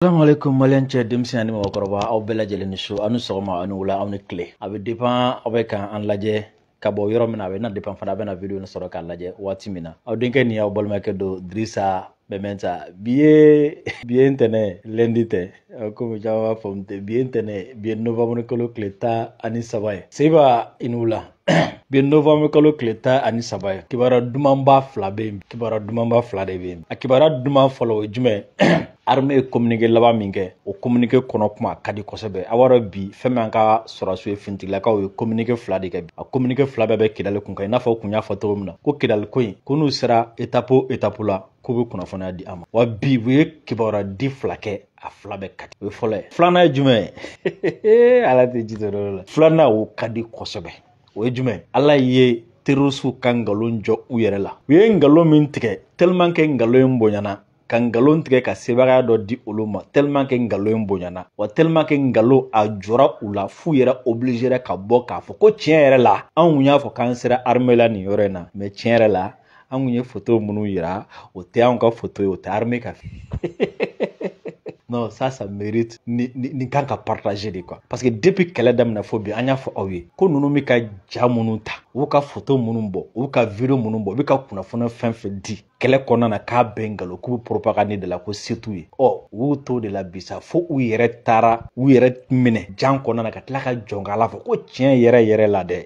Assalamu alaikum malien cɛ, denmisɛn ani mɔgɔkɔrɔba, aw bɛɛ lajɛlen ni su, aw ni sɔgɔma, aw ni wula, aw ni tile. A bɛ dépend aw bɛ kan an lajɛ ka bɔ yɔrɔ min na, a bɛ na dépend fana a bɛna vidéo nin sɔrɔ k'a lajɛ waati min na. Aw denkɛ ni aw balimakɛ don, Dirisa Bɛmɛnta. Bi ye ntɛnɛn, lundi tɛ komi caman b'a faamu tɛ. Bi ye ntɛnɛn, bi ye novembre kalo tile 13 ye. Seba, i ni wula. Bi ye novembre kalo tile 13 ye. Kibaruya dumanba fila bɛ yen, kibaruya dumanba fila de bɛ yen. A kibaruya duman fɔlɔ, o ye jumɛn? Armée ye communiqué laban min kɛ, o communiqué kɔnɔ kuma ka di kosɛbɛ. A b'a dɔn bi fɛn min, an ka sɔrɔsiw ye, finitigilakaw ye communiqué fila de kɛ. A communiqué fila bɛɛ bɛ Kidali kun kan. I n'a fɔ kun y'a fɔ cogo min na ko Kidali ko in, ko n'u sera étape o étape la, k'u bɛ kunnafoniya di an ma. Wa bi u ye kibaruya di fila kɛ, a fila bɛɛ ka di. O ye fɔlɔ ye. Filanan ye jumɛn ye? Ala tɛ ji to yɔrɔ la. Filanan, o ka di kosɛbɛ. O ye jumɛn? Ala ye terroristew ka nkalon jɔ u yɛrɛ la. U ye nkalon min tigɛ, tellement que nkalon in bonyana, ka nkalon tigɛ ka sebagaya dɔ di olu ma, tellement que nkalon in bonyana, wa tellement que nkalon a jɔra u la, f'u yɛrɛ obligé ka bɔ k'a fɔ ko tiɲɛ yɛrɛ la, anw kun y'a fɔ k'an sera armée la nin yɔrɔ in na, mais tiɲɛ yɛrɛ la, an kun ye photo minnu yira, o tɛ anw ka photo ye, o tɛ armée ka. Non, ça mérite ni kan ka partager de quoi, parce que depuis kɛlɛ daminɛ fo bi, an y'a fɔ aw ye ko ninnu bɛ ka ja minnu ta, u bɛ ka photo minnu bɔ, u bɛ ka vidéo minnu bɔ, u bɛ ka kunnafoni fɛn fɛn di kɛlɛ kɔnɔna na, k'a bɛn nkalon, k'u bɛ propagande de la, ko se t'u ye. Ɔ, u y'u to de la bi sa, fo u yɛrɛ taara u yɛrɛ minɛ jan kɔnɔna na, ka tila ka jɔn k'ala fɔ ko tiɲɛ yɛrɛ yɛrɛ la dɛ,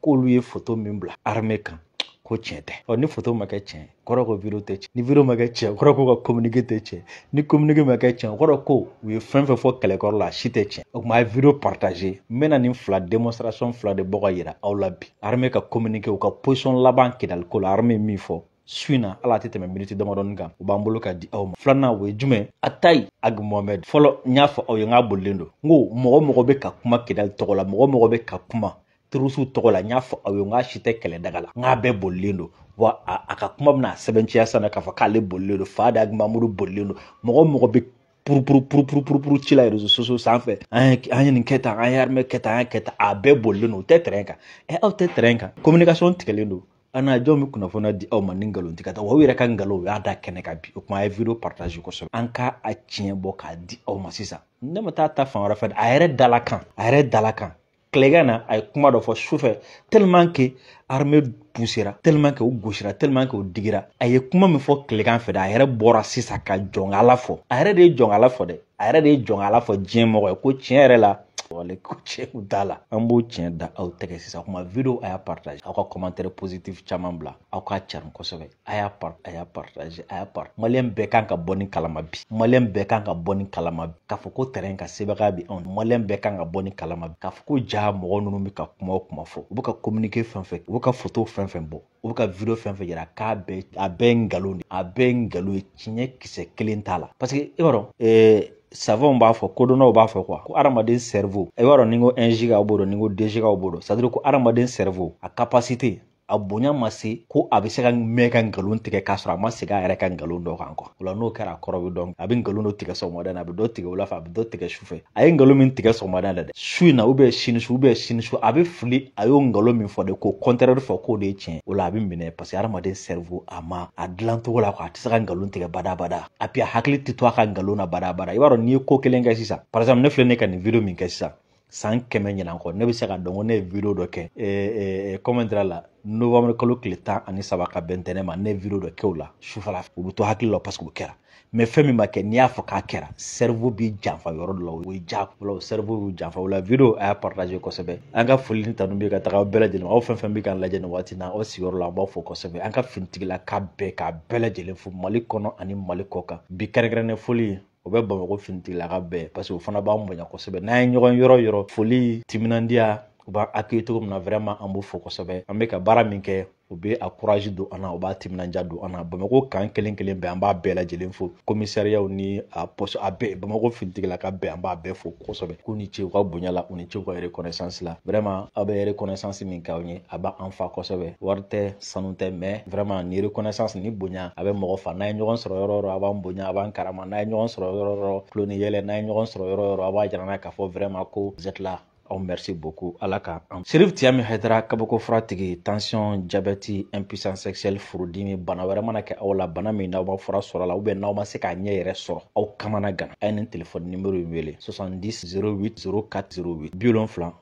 k'olu ye photo min bila armée kan, ko tiɲɛ tɛ. Ɔ, ni photo ma kɛ tiɲɛ, kɔrɔ ko vidéo tɛ tiɲɛ. Ni vidéo ma kɛ tiɲɛ, kɔrɔ ko ka communiqué tɛ tiɲɛ. Ni communiqué ma kɛ tiɲɛ, kɔrɔ ko u ye fɛn fɛn fɔ kɛlɛkɔrɔ la, a si tɛ tiɲɛ. O tuma, a ye vidéo partager. N bɛna nin fila démonstration fila de bɔ ka yira aw la bi. Armée ka communiqué, u ka position laban Kidali ko la, armée min fɔ su in na, ala tɛ tɛmɛ miniti damadɔni kan, u b'an bolo ka di aw ma. Filanan, o ye jumɛn? Atayi Ag Mohamed. Fɔlɔ, n y'a fɔ aw ye n k'a bolilen don. N ko mɔgɔ mɔgɔ bɛ ka kuma Kidali tɔgɔ la, mɔgɔ mɔgɔ bɛ ka kuma terroristew tɔgɔ la, n y'a fɔ aw ye n k'a si tɛ kɛlɛ daga la, n k'a bɛɛ bolilen don. Wa a ka kuma bɛna sɛbɛntiya sisan k'a fɔ k'ale bolilen don. Fa da Mamudu bolilen don. Mɔgɔ mɔgɔ bɛ purupuru purupuru purupuru ci la réseaux sociaux sanfɛ, an ye nin kɛ tan, an ye armée kɛ tan, an y'a kɛ tan, a bɛɛ bolilen don. U tɛ terrain kan. Ɛ, aw tɛ terrain kan, communication tigɛlen don. An na jɔn bɛ kunnafoniya di aw ma ni nkalon tigɛ ta? Wa u yɛrɛ ka nkalon, u y'a da kɛnɛ kan bi. O tuma, a ye vidéo partage kosɛbɛ. An ka a tiɲɛ bɔ k'a di aw ma sisan. Ne ma taa ta fan wɛrɛ fɛ, a yɛrɛ dala kan, a yɛrɛ dala kan. Tilegan na, a ye kuma dɔ fɔ sufɛ, tellement que armée poussera, tellement que u gosira, tellement que u digira. A ye kuma min fɔ tilegan fɛ dɛ, a yɛrɛ bɔra sisan ka jɔnkala fɔ. A yɛrɛ de ye jɔnkala fɔ dɛ, a yɛrɛ de ye jɔnkala fɔ diɲɛ mɔgɔ ye ko tiɲɛ yɛrɛ la, wale ko tiɲɛ t'a la. An b'o tiɲɛ da aw tɛgɛ sisan. Kuma vidéo, a y'a partage, aw ka commentaire positif caman bila, aw ka carin kosɛbɛ. A y'a part, a y'a partage, a y'a part. Malien bɛɛ kan ka bɔ ni kalama bi. Malien bɛɛ kan ka bɔ ni kalama bi k'a fɔ ko terrain ka sebaga bi anw. Malien bɛɛ kan ka bɔ ni kalama bi k'a fɔ ko ja mɔgɔ ninnu bɛ ka kuma o kuma fɔ, u bɛ ka communiqué fɛn fɛn, u bɛ ka photo fɛn fɛn bɔ, u bɛ ka vidéo fɛn fɛn yira, k'a bɛɛ, a bɛɛ ye nkalon de, a bɛɛ ye nkalon ye. Tiɲɛ kisɛ kelen t'a la, parce que i b'a dɔn, savants b'a fɔ, kodɔnnaw b'a fɔ quoi, ko hadamaden cerveau, i b'a dɔn, ni ko 1 giga b'o dɔn, ni ko 2 giga b'o dɔn, c'est à dire ko hadamaden cerveau, a capacité, a bonya ma se ko a bɛ se ka mɛn ka nkalon tigɛ k'a sɔrɔ a ma segin a yɛrɛ ka nkalon dɔ kan quoi. O la, n'o kɛra, a kɔrɔ bɛ dɔn. A bɛ nkalon dɔ tigɛ sɔgɔmada in na, a bɛ dɔ tigɛ wula fɛ, a bɛ dɔ tigɛ sufɛ. A ye nkalon min tigɛ sɔgɔmada in na dɛ, su in na, sini su, sini su, a bɛ fili. A y'o nkalon min fɔ de, k'o contraire fɔ k'o de ye tiɲɛ. O la, a bɛ minɛ, parce que hadamaden cerveau, a ma a dilan cogo la quoi, a tɛ se ka nkalon tigɛ badabada. A puis a hakili tɛ to a ka nkalon na badabada. I b'a dɔn, n'i ye ko kelen kɛ sisan, par exemple, ne filɛ, ne ka nin vidéo min kɛ sisan, san 100 ɲinan kɔ, ne bɛ se ka dɔn ko ne ye vidéo dɔ kɛ, comment dire la, novembre kalo tile 13 ka bɛn ntɛnɛn ma, ne ye vidéo dɔ kɛ o la sufɛla fɛ. U bɛ to hakili la parce que o kɛra. Mais fɛn min ma kɛ, n'i y'a fɔ k'a kɛra, cerveau b'i janfa yɔrɔ dɔ la, o ye diyagoya o, cerveau b'i janfa o la. Vidéo, a y'a partager kosɛbɛ. An ka foli ni tanu bɛ ka taga aw bɛɛ lajɛlen, aw fɛn fɛn bɛ k'an lajɛ nin waati na aw sigiyɔrɔ la, an b'aw fo kosɛbɛ. An ka finitigilaka bɛɛ, k'a bɛɛ lajɛlen fo Mali kɔnɔ ani Mali kɔ kan. Bi kɛrɛnkɛrɛnnen foli, o bɛ Bamakɔ finitigilaka bɛɛ, parce que o fana b'an bonya kosɛbɛ. N'an ye ɲɔgɔn yɔrɔ yɔrɔ, foli, timinandiya, u b'an accueillir cogo min na, vraiment an b'u fo kosɛbɛ. An bɛ ka baara min kɛ, u bɛ a courage don an na, u b'a timinanja don an na. Bamakɔ kan kelen kelen bɛɛ, an b'a bɛɛ lajɛlen fo, commissariat ni a poste, a bɛɛ, Bamakɔ finitigilaka bɛɛ, an b'a bɛɛ fo kosɛbɛ. K'u ni ce u ka bonya la, u ni ce u ka reconnaissance la. Vraiment, aw bɛ reconnaissance min k'aw ye, a b'an fa kosɛbɛ. Wari tɛ, sanu tɛ, mais vraiment ni reconnaissance ni bonya, a bɛ mɔgɔ fa. N'an ye ɲɔgɔn sɔrɔ yɔrɔ o yɔrɔ, a b'an bonya, a b'an karama. N'an ye ɲɔgɔn sɔrɔ yɔrɔ o yɔrɔ, tulo ni yɛlɛ. N'an ye ɲɔgɔn sɔrɔ yɔrɔ o yɔrɔ, a b'a jira n na k'a fɔ vraiment ko vous êtes là. Aw merci beaucoup. Ala ka an Serif Tiyami Hayidara kabako fura tigi, tension, diabète, impuissance sexuelle, furudimi, bana wɛrɛ mana kɛ aw la, bana min n'aw ma fura sɔrɔ a la ou bien n'aw ma se k'a ɲɛ yɛrɛ sɔrɔ, aw kamana gana. A ye nin téléphone numéro in wele 70 08 04 08 70 08 04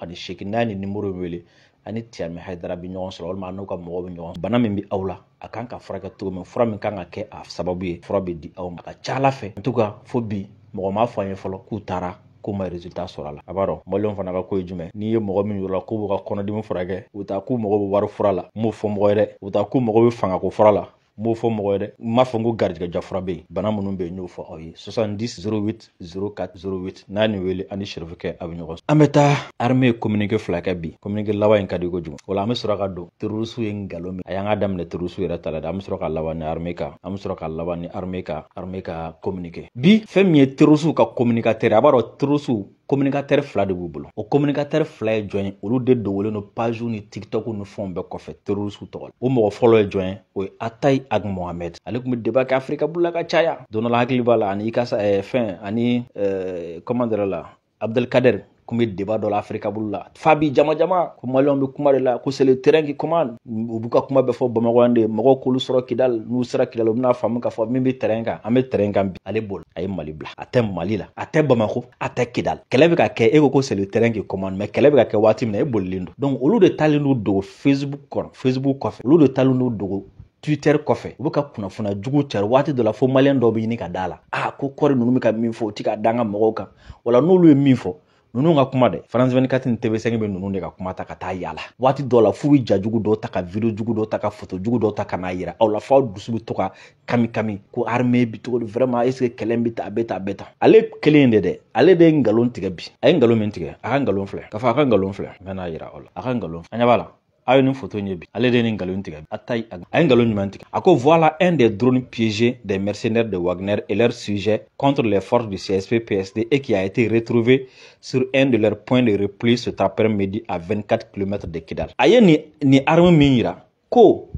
08. N'a ye nin numéro in wele, ani Tiyami Hayidara bɛ ɲɔgɔn sɔrɔ, walima n'u ka mɔgɔw bɛ ɲɔgɔn sɔrɔ. Bana min bɛ aw la, a kan ka furakɛ cogo min, fura min kan ka kɛ a sababu ye, fura bɛ di aw ma. A ka ca Ala fɛ, en tout cas fo bi mɔgɔ m'a fɔ an ye fɔlɔ k'u taara k'u ma résultat sɔrɔ a la. A b'a dɔn maliyɛnw fana ka ko ye jumɛn? N'i ye mɔgɔ min yɔrɔ la k'u b'u ka kɔnɔdimi furakɛ, u bɛ taa k'u mago bɛ wari fura la, n m'o fɔ mɔgɔ ye dɛ. U bɛ taa k'u mago bɛ fangako fura la, n b'o fɔ mɔgɔ ye dɛ. N m'a fɔ n ko garijɛgɛ jafura bɛ yen. Bana minnu bɛ yen, n y'o fɔ aw ye. 70 08 04 08, n'a nin wele, ani Serifukɛ a bɛ ɲɔgɔn sɔrɔ. An bɛ taa armée ye communiqué fila kɛ bi. Communiqué laban in ka di kojugu. O la an bɛ sɔrɔ ka don terroriste ye nkalon min a y'an ka daminɛ terroriste yɛrɛ ta la dɛ. An bɛ sɔrɔ ka laban ni armée kan, an bɛ sɔrɔ ka laban ni armée kan, armée ka communiqué bi. Fɛn min ye terroriste ka communicateur, a b'a dɔn terroriste communicateur fila de b'u bolo. O communicateur fila ye jɔn ye? Olu de dogolen don page ni TikTok ni fɛnw bɛɛ kɔfɛ terroriste tɔgɔ la. O mɔgɔ fɔlɔ ye jɔn ye? O ye Atayi Ag Mohamed. Ale tun bɛ débat kɛ Afrika bolo la ka caya. Don dɔ la hakili b'a la, ani i ka fɛn ani comment dire la, Abdelkader kun bɛ débat dɔ la Afrika bolo la. Fa bi jama jama ko maliyɛnw bɛ kuma de la, ko c'est le terrain qui commande. U b'u ka kuma bɛɛ fɔ Bamakɔ yan de. Mɔgɔw k'olu sɔrɔ Kidal, n'u sera Kidal, u bɛna faamu k'a fɔ min bɛ terrain kan. An bɛ terrain kan bi. Ale bolo a ye Mali bila, a tɛ Mali la, a tɛ Bamako, a tɛ Kidal. Kɛlɛ bɛ ka kɛ, e ko ko c'est le terrain qui commande, mais kɛlɛ bɛ ka kɛ waati min na, e bolilen don. Donc olu de taalen don dogo Facebook kɔnɔ, Facebook kɔfɛ, olu de taalen don dogo Twitter kɔfɛ. U bɛ ka kunnafoniya jugu cari waati dɔ la, fo maliyɛn dɔw bɛ ɲini ka da la. Ah, ko kɔri ninnu bɛ ka min fɔ, u ti ka da an ka mɔgɔw kan. Wala n'olu ye min fɔ, ninnu ka kuma dɛ, France 24 ni TV5 bɛ ninnu de ka kuma ta ka taa yala. Waati dɔw la, f'u bɛ ja jugu dɔw ta, ka vidéo jugu dɔw ta, ka photo jugu dɔw ta ka n'a yira aw la, f'aw dusu bɛ to ka kami kami ko armée bi cogo di vraiment, est ce que kɛlɛ bɛ tan, a bɛ tan, a bɛ tan. Ale kelen de dɛ, ale de ye nkalon tigɛ bi. A ye nkalon min tigɛ, a ka nkalon filɛ k'a fɔ, a ka nkalon filɛ, n bɛ n'a yira aw la. A ka nkalon, an ɲɛ b'a la, aw ye nin photo in ye bi. Ale de ye nin nkalon tigɛ. Atayi a ye nkalon ɲuman tigɛ. A ko voilà un des drones piégés des mercenaires de Wagner et leur sujet contre les forces du CSP PSD et qui a été retrouvé sur un de leurs points de repli cet après-midi à 24 km de Kidal. A ye nin arme min yira, ko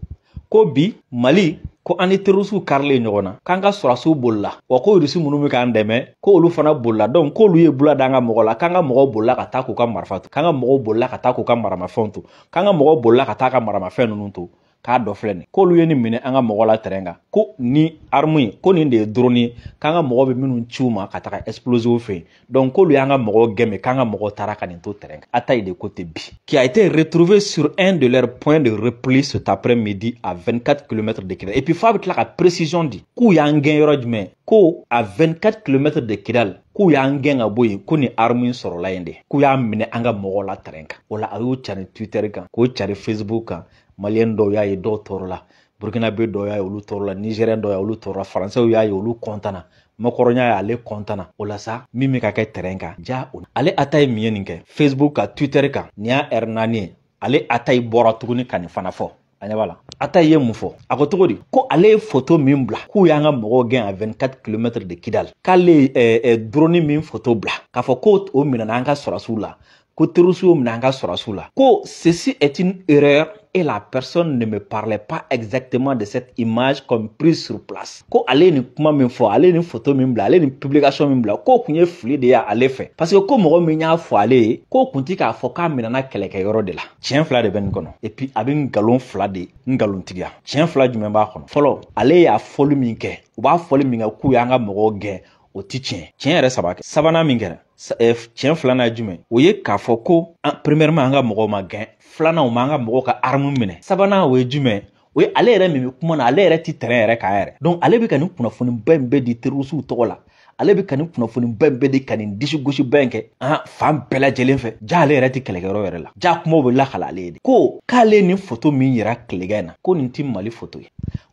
bi Mali, ko an ni terroriste karilen ɲɔgɔn na, k'an ka sɔrɔsiw bolila, wa ko Rusi minnu bɛ k'an dɛmɛ, ko olu fana bolila. Donc k'olu ye bula da an ka mɔgɔ la, k'an ka mɔgɔw bolila ka taa k'u ka marifa to, k'an ka mɔgɔw bolila ka taa k'u ka maramafɛnw to, k'an ka mɔgɔw bolila ka taa ka maramafɛn ninnu to, k'a dɔ filɛ nin, k'olu ye nin minɛ an ka mɔgɔ la terrain kan, ko ni arme in, ko nin de ye drone ye, k'an ka mɔgɔ bɛ minnu ci u ma ka taga exploser u fɛ yen. Donc k'olu y'an ka mɔgɔw gɛn, k'an ka mɔgɔw taara ka nin to terrain kan. Atayi de ko ten bi, qui a été retrouvé sur un de leurs points de repli cet après-midi à 24 km de Kidal. Et puis f'a bɛ tila ka précision di, k'u y'an gɛn yɔrɔ jumɛn? Ko à 24 km de Kidal, k'u y'an gɛn ka bɔ yen, ko nin arme in sɔrɔla yen de, k'u y'a minɛ an ka mɔgɔw la terrain kan. O la a y'o cari Twitter kan, k'o cari Facebook kan. Maliyɛn dɔw y'a ye, dɔw tɔɔrɔla. Burkinabé dɔw y'a ye, olu tɔɔrɔla. Nigérien dɔw y'a ye, olu tɔɔrɔla. Faransɛw y'a ye, olu kɔntana. Makɔrɔnya y'ale kɔntana. O la sa, min bɛ ka kɛ terrain kan ja, o ale ata ye min ye nin kɛ Facebook kan, Twitter kan, nin y'a heure 4 ye. Ale Atayi bɔra tuguni ka nin fana fɔ. A ɲɛ b'a la, Atayi ye mun fɔ? A ko cogo di? Ko ale ye photo min bila k'u y'an ka mɔgɔw gɛn à 24 km de Kidal, k'ale ye drone min photo bila k'a fɔ ko o minɛna an ka sɔrɔsiw la, ko terroriste y'o minɛ an ka sɔrɔsiw la, ko ceci est une erreur et la personne ne me parlait pas exactement de cette image comme prise sur place. Ko ale ye nin kuma min fɔ, ale ye nin photo min bila, ale ye nin publication min bila, k'o kun ye fili de ye ale fɛ, parce que ko mɔgɔ min y'a fɔ ale ye, k'o kun ti k'a fɔ k'a minɛna kɛlɛkɛyɔrɔ de la. Tiɲɛ fila de bɛ nin kɔnɔ, et puis a bɛ nkalon fila de nkalontigiya. Tiɲɛ fila jumɛn b'a kɔnɔ? Fɔlɔ, ale y'a fɔli min kɛ, u b'a fɔli min kɛ k'u y'an ka mɔgɔw gɛn, o ti tiɲɛ. Tiɲɛ yɛrɛ saba kɛ, sabanan min kɛra, tiɲɛ filanan ye jumɛn? O ye k'a fɔ ko premièrement, an ka mɔgɔw ma gɛn. Filanan, o ma an ka mɔgɔw ka arme minɛ. Sabanan, o ye jumɛn? O ye ale yɛrɛ min bɛ kuma na, ale yɛrɛ ti terrain yɛrɛ kan yɛrɛ. Donc ale bɛ ka nin kunnafoniba in bɛɛ di terroriste tɔgɔ la, ale bɛ ka nin kunnafoniba in bɛɛ di, ka nin disi gosiba in kɛ an fan bɛɛ lajɛlen fɛ. Ja, ale yɛrɛ ti kɛlɛkɛyɔrɔ yɛrɛ la. Ja, kumaw bɛ lakala ale ye de. Ko k'ale nin photo min yira tilegan in na, ko nin ti Mali photo ye,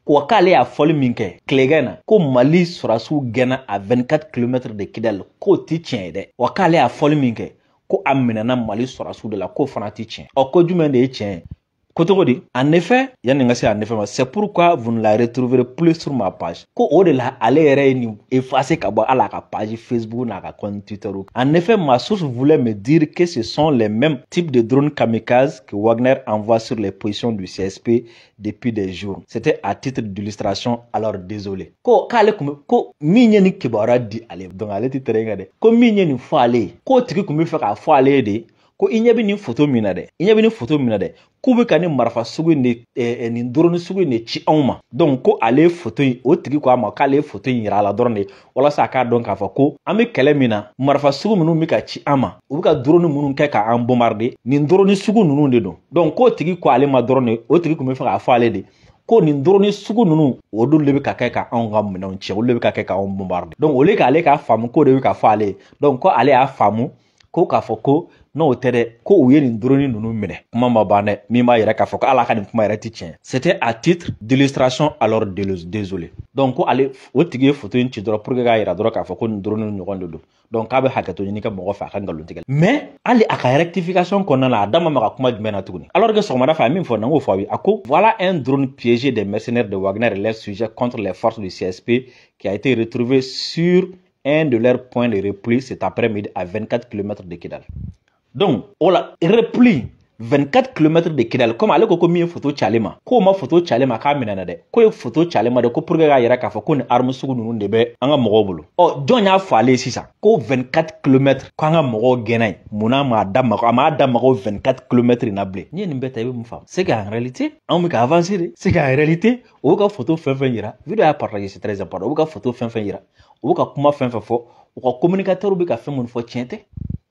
wa k'ale y'a fɔli min kɛ tilegan in na ko Mali sɔrɔsiw gɛnna à 24 km de Kidal, k'o ti tiɲɛ ye dɛ. Wa k'ale y'a fɔli min kɛ ko a minɛna Mali sɔrɔsiw de la, k'o fana ti tiɲɛ. Ɔ, ko jumɛn de ye tiɲɛ ye? Ko cogo di? En effet, yanni n ka se en effet ma, c'est pourquoi vous ne la retrouverez plus sur ma page. Ko o de la ale yɛrɛ ye nin effacer ka bɔ hali a ka page Facebook n'a ka compte Twitter. En effet, ma source voulait me dire que ce sont les mêmes types de drones kamikazes que Wagner envoie sur les positions du CSP depuis des jours. C'était à titre d'illustration, alors désolé. Ko k'ale kun bɛ ko min ye nin kibaruya di ale, donc ale tɛ terrain kan dɛ. Ko min ye nin fɔ ale ye, k'o tigi kun bɛ fɛ k'a fɔ ale ye de ko i ɲɛ bɛ nin photo min na dɛ, i ɲɛ bɛ nin photo min na dɛ, k'u bɛ ka nin marifa sugu in de nin drone sugu in de ci anw ma. Donc ko ale ye photo in, o tigi ko a ma k'ale ye photo in yira a la dɔrɔn de walasa a k'a dɔn k'a fɔ ko an bɛ kɛlɛ min na, marifa sugu minnu bɛ ka ci an ma, u bɛ ka drone minnu kɛ k'an bombarder, nin drone sugu ninnu de don. Donc k'o tigi ko ale ma dɔrɔn de, o tigi tun bɛ fɛ k'a fɔ ale de ko nin drone sugu ninnu olu de bɛ ka kɛ ka anw ka minɛnw ci, olu de bɛ ka kɛ k'anw bombarder. Donc olu k'ale k'a faamu k'o de bɛ ka fɔ ale ye. Donc ko ale y'a faamu ko k'a fɔ ko n'o tɛ dɛ, ko u ye nin drone ninnu minɛ. Kuma ma ban dɛ, min b'a yɛrɛ k'a fɔ ko ala ka nin kuma yɛrɛ ti tiɲɛ. C'était à titre d'illustration, alors désolé. Donc ko ale o tigi ye photo in ci dɔrɔn pour que k'a yira dɔrɔn k'a fɔ ko nin drone ɲɔgɔn de don. Donc k'a bɛ hakɛto ɲini ka mɔgɔ fɛ a ka nkalon tigɛ. Mais hali a ka rectification kɔnɔna la, a da ma maga kuma jumɛn na tuguni? Alors que sɔgɔmada fɛ a ye min fɔ, n k'o fɔ aw ye. A ko voilà un drone piégé des mercenaires de Wagner et leurs sujets contre les forces du CSP qui a été retrouvé sur un de leurs points de repli cet après-midi à 24 km de Kidal. Donc, o la repli 24 km de Kidal, comme ale ko ko min ye photo ci ale ma, k'o ma photo ci ale ma k'a minɛna dɛ, k'o ye photo ci ale ma dɛ, ko pour que k'a yira k'a fɔ ko nin arme sugu ninnu de bɛ an ka mɔgɔw bolo. Ɔ jɔn y'a fɔ ale ye sisan ko 24 km ko an ka mɔgɔw gɛnna yen? Munna m'a da maga, a m'a da maga 24 km in na bilen? N'i ye nin bɛɛ ta, i bɛ mun faamu? C'est qu'en réalité anw bɛ ka avancer de. C'est qu'en réalité o bɛ ka photo fɛn fɛn yira, vidéo y'a partager, c'est très important. O bɛ ka photo fɛn fɛn yira, u bɛ ka kuma fɛn fɛn fɔ, u ka communicateur bɛ ka fɛn minnu fɔ, tiɲɛ tɛ.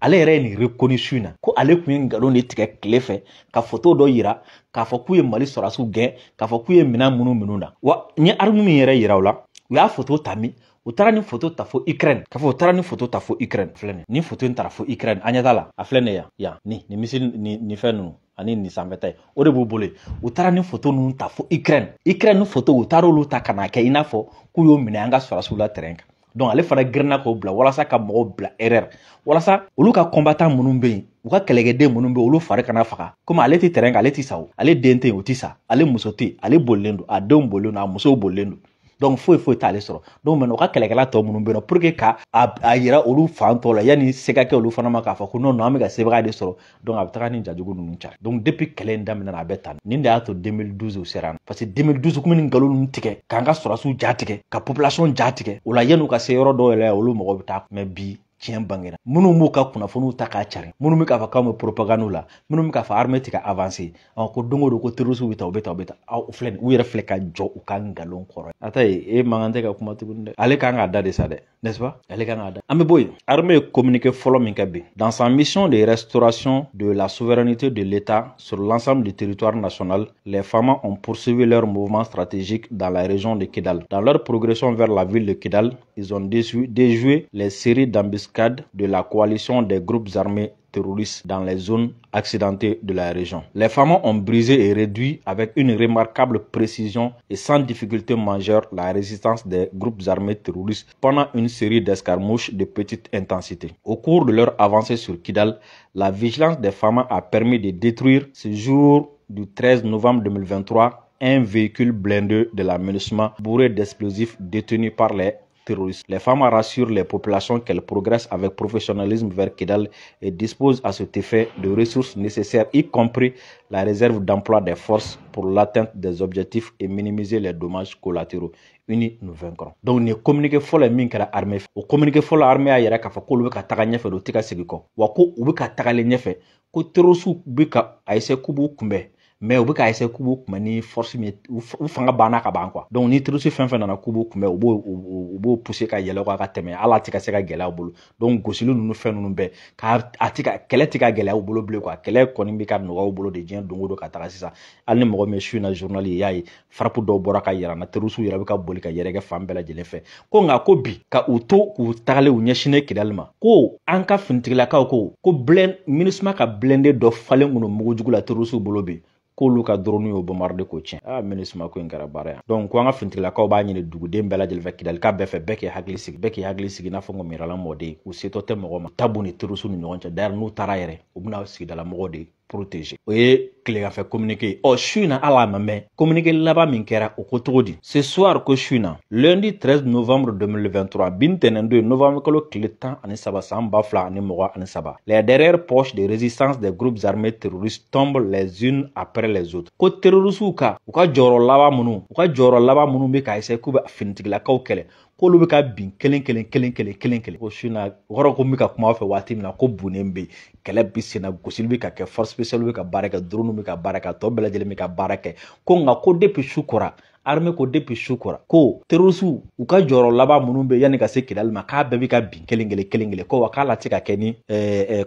Ale yɛrɛ ye nin reconnu su in na ko ale tun ye nkalon de tigɛ tile fɛ ka photo dɔ yira k'a fɔ k'u ye Mali sɔrɔdasiw gɛn, k'a fɔ k'u ye minɛn minnu minnu na. Wa n ye arme min yɛrɛ yira u la, u y'a photo ta min, u taara ni photo ta fo Ukraine, k'a fɔ u taara ni photo ta fo Ukraine. Filɛ nin, ni photo in taara fo Ukraine, an ɲɛ t'a la, a filɛ nin ye yan yan, ni missile ni fɛn ninnu ani nin sanfɛta ye, o de b'u bolo yen. U taara ni photo ninnu ta fo Ukraine, Ukraine ni photo, u taara olu ta ka n'a kɛ i n'a fɔ k'u y'o minɛ an ka sɔrɔdasiw la terrain kan. Donc ale fana girinna k'o bila walasa ka mɔgɔw bila erreur, walasa olu ka combattant minnu bɛ yen, u ka kɛlɛkɛden minnu bɛ yen, olu fari kana faga. Komi ale tɛ terrain kan, ale tɛ sa o, ale den tɛ yen, o tɛ sa, ale muso tɛ yen, ale bolilen don, a denw bolilen don, a musow bolilen don. Donc foyi foyi t'ale sɔrɔ. Donc maintenant u ka kɛlɛkɛla tɔ minnu bɛ yen nɔ, pour que ka a yira olu fan tɔw la yanni se ka kɛ olu fana ma k'a fɔ ko non non, an bɛ ka sebaaya de sɔrɔ. Donc a bɛ taga ni jajugu ninnu cari. Donc depuis kɛlɛ in daminɛna, a bɛ tan. Nin de y'a to 2012 u sera, parce que 2012 kun bɛ nin nkalon ninnu tigɛ k'an ka sɔrɔdasiw ja tigɛ, ka population ja tigɛ. O la yan'u ka se yɔrɔ dɔw yɛrɛ, olu mɔgɔw bɛ taa. Mais bi tiɲɛ bangera, minnu b'u ka kunnafoniw ta k'a cari, minnu bɛ k'a fɔ k'anw bɛ propagande la, minnu bɛ k'a fɔ armée tɛ ka avancer, ko don o don ko terroristes bɛ taa, u bɛ taa, u bɛ taa, aw filɛ nin, u yɛrɛ filɛ ka jɔ u ka nkalon kɔrɔ. A ta ye e man kan tɛ ka kuma tuguni dɛ, ale kan k'a da de sa dɛ, n'est-ce pas? Ale kan k'a da. An bɛ bɔ yen. Armée ye communiqué fɔlɔ min kɛ bi, dans sa mission de restauration de la souveraineté de l'État sur l'ensemble du territoire national, les FAMa ont poursuivi leur mouvement stratégique dans la région de Kidal. Dans leur progression vers la ville de Kidal, ils ont déjoué les séries d'embuscades de la coalition des groupes armés terroristes dans les zones accidentées de la région. Les FAMa ont brisé et réduit avec une remarquable précision et sans difficulté majeure la résistance des groupes armés terroristes pendant une série d'escarmouches de petite intensité. Au cours de leur avancée sur Kidal, la vigilance des FAMa a permis de détruire ce jour du 13 novembre 2023 un véhicule blindé de la MINUSMA bourré d'explosifs détenu par les terroristes. Les FAMa rassurent les populations qu'elles progressent avec professionnalisme vers Kidal et disposent à cet effet de ressources nécessaires, y compris la réserve d'emploi des forces pour l'atteinte des objectifs et minimiser les dommages collatéraux. Unis, nous vaincrons. Donc, nin communiqué fɔlɔ ye min kɛra armée fɛ. O communiqué fɔlɔ, armée y'a yira k'a fɔ k'olu bɛ ka taga ɲɛfɛ de, u tɛ ka segin kɔ. Wa ko u bɛ ka tagalen ɲɛfɛ, ko terroristes bɛ ka a essayer k'u b'u kunbɛn, mais u bɛ ka essayer k'u b'u kunbɛn ni force min ye, u fanga banna ka ban quoi. Donc ni terroriste fɛn fɛn nana k'u b'u kunbɛn, u b'o pousser ka yɛlɛ ka tɛmɛ, hali a tɛ ka se ka gɛlɛya u bolo. Donc gosili ninnu fɛn ninnu bɛɛ k'a a tɛ ka kɛlɛ tɛ ka gɛlɛya u bolo bilen quoi. Kɛlɛ kɔni bɛ ka nɔgɔya u bolo de diɲɛ don o don ka taga sisan. Hali ni mɔgɔ min ye su in na journal ye, i y'a ye frappe dɔw bɔra ka yira na, terroriste yɛrɛ bɛ ka boli ka yɛrɛkɛ fan bɛɛ lajɛlen fɛ. Ko nka ko bi ka u to k'u tagalen u ɲɛsinnen Kidali ma, ko an ka finitigilakaw ko blindé MINUSMA ka blindé dɔ falen kun don mugujugu la terroriste bolo bi, k'olu ka drone y'o bombarder k'o tiɲɛ. Ah, MINUSMA ko in kɛra baara ye. Donc ko an ka finitigilakaw b'a ɲini duguden bɛɛ lajɛlen fɛ, Kidalika bɛɛ fɛ, bɛɛ k'i hakili sigi, bɛɛ k'i hakili sigi, i n'a fɔ ŋɔmiyirala mɔden, u setɔ tɛ mɔgɔ ma, tabu ni terroriste ni ɲɔgɔn cɛ. D'ailleurs n'u taara yɛrɛ, u bɛna sigidala mɔgɔw de protégés. O ye tileganfɛ communiqué. Ɔ, su in na, ala ma mɛn, communiqué laban min kɛra, o ko cogo di? Ce soir, ko su in na, lundi 13 novembre 2023, bi ntɛnɛn don ye, novembre kalo tile 13 san 2023, les dernières poches de résistance des groupes armés terroristes tombent les unes après les autres. Ko terroristes ka u ka jɔyɔrɔ laban minnu, u ka jɔyɔrɔ laban minnu bɛ k'a essayer k'u bɛ finitigilakaw kɛlɛ, k'olu bɛ ka bin kelen kelen kelen kelen kelen kelen. Ko su in na, o kɔrɔ ko n bɛ ka kuma aw fɛ waati min na, ko bunnen bɛ yen, kɛlɛ bɛ sen na, gosili bɛ ka kɛ, force spéciale bɛ ka baara kɛ, drone bɛ ka baara kɛ, a tɔ bɛɛ lajɛlen bɛ ka baara kɛ. Ko nka ko depuis su kora, armée ko depuis su kora, ko terroristes u ka jɔyɔrɔ laban minnu bɛ yanni ka se Kidali ma, k'a bɛɛ bɛ ka bin kelen kelen kelen kelen, ko wa k'a la tɛ ka kɛ ni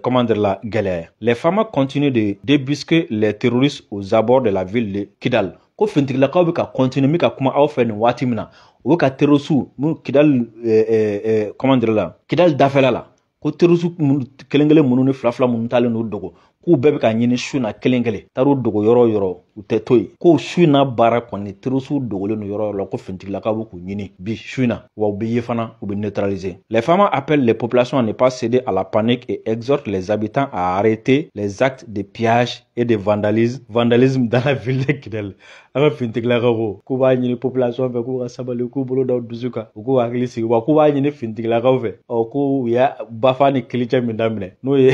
comment dire la gɛlɛya. Les FAMa continuent de débusquer les terroristes aux abords de la ville de Kidal. Ko finitigilakaw bɛ ka continuer, n bɛ ka kuma aw fɛ nin waati min na, u bɛ ka terroristes mun Kidali, comment dire la, Kidali dafɛla la, ko terroristes kelen kelen minnu ni fila fila minnu taalen n'u dogo, k'u bɛɛ bɛ ka ɲini su na kelen kelen, taar'u dogo yɔrɔ o yɔrɔ, u tɛ to yen. Ko su in na baara kɔni, terroristes dogolen don yɔrɔ o yɔrɔ la, ko finitigilakaw bɛ k'u ɲini bi su in na, wa u bɛ ye fana, u bɛ neutraliser. Les FAMa appellent les populations à ne pas céder à la panique et exhortent les habitants à arrêter les actes de pillage et de vandalisme dans la ville de Kidal. An ka finitigilakaw ko k'u b'a ɲini population fɛ k'u ka sabali, k'u bolo da u dusu kan, u k'u hakili sigi, wa k'u b'a ɲini finitigilakaw fɛ, ɔ, ko u y'a bafa ni kilicɛ min daminɛ, n'o ye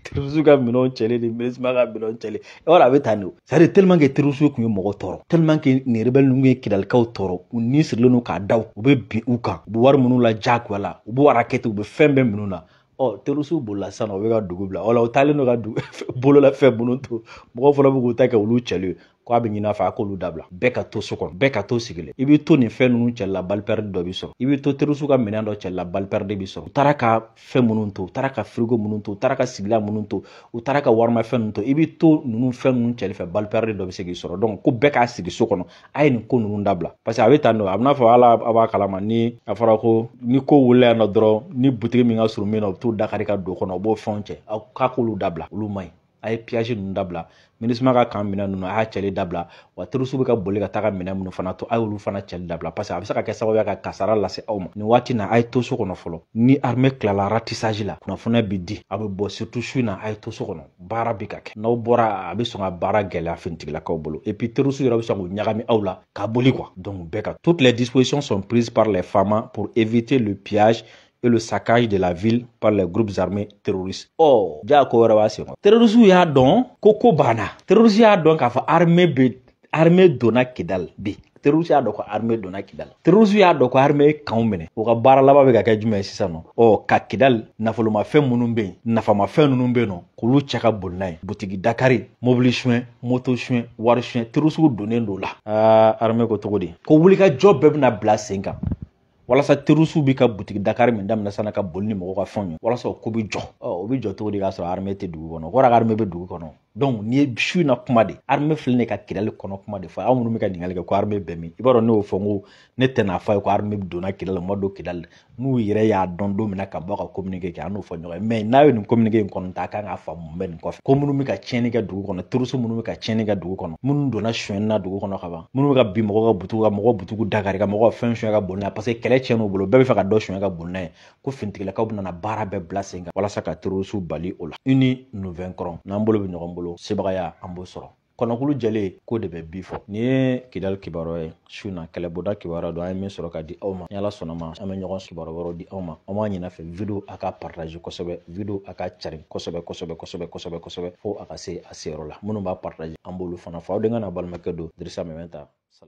terroristes ka minɛnw cɛli ni MINUSMA ka minɛnw cɛli, wala a bɛ tan de. C'est à dire, tellement que terroristes tun ye mɔgɔ tɔɔrɔ, tellement que nin rebelle ninnu ye Kidalikaw tɔɔrɔ, u ni sirilen don k'a da, u bɛ bin u kan, u bɛ wari minnu la diyagoya la, u b'u raquette, u bɛ fɛn bɛɛ minnu na. Ɔ, terroristes bolila sisan nɔ, u bɛ ka dugu bila, o la u taalen don ka dugu bolola fɛn minnu to, mɔgɔw fana bɛ k'u ta kɛ olu cɛli ye. Ko a bɛ ɲini a fɛ a k'olu dabila, bɛɛ ka to so kɔnɔ, bɛɛ ka to sigilen. I bɛ to nin fɛn ninnu cɛli la, balle perdue dɔ b'i sɔrɔ. I bɛ to terroristes ka minɛn dɔ cɛli la, balle perdue b'i sɔrɔ. U taara ka fɛn minnu to, u taara ka frigo minnu to, u taara ka sigilan minnu to, u taara ka warimafɛn ninnu to, i bɛ to ninnu fɛn ninnu cɛli fɛ, balle perdue dɔ bɛ se k'i sɔrɔ. Donc ko bɛɛ k'a sigi so kɔnɔ, a ye nin ko ninnu dabila, parce que a bɛ tan nɔ, a bɛ n'a fɔ ala a b'a kalama ni a fɔra ko ni ko wulila yan nɔ dɔrɔn, ni butigi min ka surun min na, u bɛ t'u dakari ka don kɔnɔ, u b'o fɛnw cɛ. Aw k'a k'olu dabila, olu man ɲi. A ye pillage ninnu dabila, MINUSMA ka kan minɛn ninnu, a y'a cɛli dabila, wa terroristes bɛ ka boli ka taga minɛn minnu fana to, a y'olu fana cɛli dabila, parce que a bɛ se ka kɛ sababu ye ka kasara lase aw ma. Nin waati in na, a ye to so kɔnɔ fɔlɔ. Ni armée tilala ratissage la, kunnafoniya bɛ di, a bɛ bɔ. Surtout su in na, a ye to so kɔnɔ, baara bɛ ka kɛ. N'aw bɔra, a bɛ sɔn ka baara gɛlɛya finitigilakaw bolo, et puis terroristes yɛrɛ bɛ sɔn k'u ɲagami aw la ka boli quoi. Donc bɛɛ ka, toutes les dispositions sont prises par les FAMa pour éviter le pillage et le saccage de la ville par les groupes armés terroristes. Ɔ, ja ko wɛrɛ b'a sen kɔnɔ. Terroristes y'a dɔn ko ko banna. Terroristes y'a dɔn k'a fɔ armée bɛ, armée donna Kidal bi. Terroristes y'a dɔn ko armée donna Kidal. Terroristes y'a dɔn ko armée ye kanw minɛ. U ka baara laban bɛ ka kɛ jumɛn ye sisan nɔ? Ɔ, ka Kidal nafolomafɛn minnu bɛ yen, nafamafɛn ninnu bɛ yen nɔ, k'olu cɛ ka boli n'a ye. Butigi dakari, mobili suɲɛ, moto suɲɛ, wari suɲɛ, terroristes donnen don la. Aa, armée ko cogo di? Ko wulikajɔ bɛɛ bɛna bila sen kan walasa terroristes bɛ ka butigi dakari min daminɛ sisan ka boli ni mɔgɔw ka fɛnw ye, walasa o ko bɛ jɔ. Ɔ, o bɛ jɔ cogo di k'a sɔrɔ armée tɛ dugu kɔnɔ? O kɔrɔ armée bɛ dugu kɔnɔ. Donc nin ye su in na kuma de, armée filɛ nin ye ka Kidali kɔnɔ kuma de fɔ. Aw minnu bɛ ka ɲininkali kɛ ko armée bɛ min, i b'a dɔn ne y'o fɔ, n ko ne tɛna fɔ a ye ko armée donna Kidali, ma don Kidali. N'u yɛrɛ y'a dɔn don min na ka bɔ ka communiqué kɛ, an n'o fɔ ɲɔgɔn ye. Mais n'a ye nin communiqué in kɔnɔ ta, a kan k'a faamu mun bɛ nin kɔfɛ. Ko minnu bɛ ka tiɲɛni kɛ dugu kɔnɔ, terroristes minnu bɛ ka tiɲɛni kɛ dugu kɔnɔ, minnu donna sonyɛni na dugu kɔnɔ ka ban, minnu bɛ ka bin mɔgɔw ka butigiw ka mɔgɔw butigiw dakari, ka mɔgɔw fɛn suɲɛ ka boli n'a ye, parce que kɛlɛ tiɲɛn'u bolo, bɛɛ bɛ fɛ ka dɔ suɲɛ ka boli n'a ye, ko finitigilakaw bɛna baara bɛɛ bila sen kan walasa ka terroristes bali o la. Unis nous vaincrons. N'an bolo bɛ ɲɔgɔn bolo, sebagaya an b'o sɔrɔ. Kɔnɔkulu jɛlen ko de bɛ bi fɔ. Nin ye Kidali kibaruya ye su na, kɛlɛbonda kibaruya don, an ye min sɔrɔ ka di aw ma. Ni Ala sɔnna ma, an bɛ ɲɔgɔn kibaruya wɛrɛw di aw ma. An b'a ɲini a fɛ, vidéo a ka partage kosɛbɛ, vidéo a ka cari kosɛbɛ kosɛbɛ kosɛbɛ kosɛbɛ kosɛbɛ, fo a ka se a seyɔrɔ la. Minnu b'a partage, an b'olu fana fɔ. Aw denkɛ n'a balimakɛ don, Dirisa Mɛmɛta. Salam.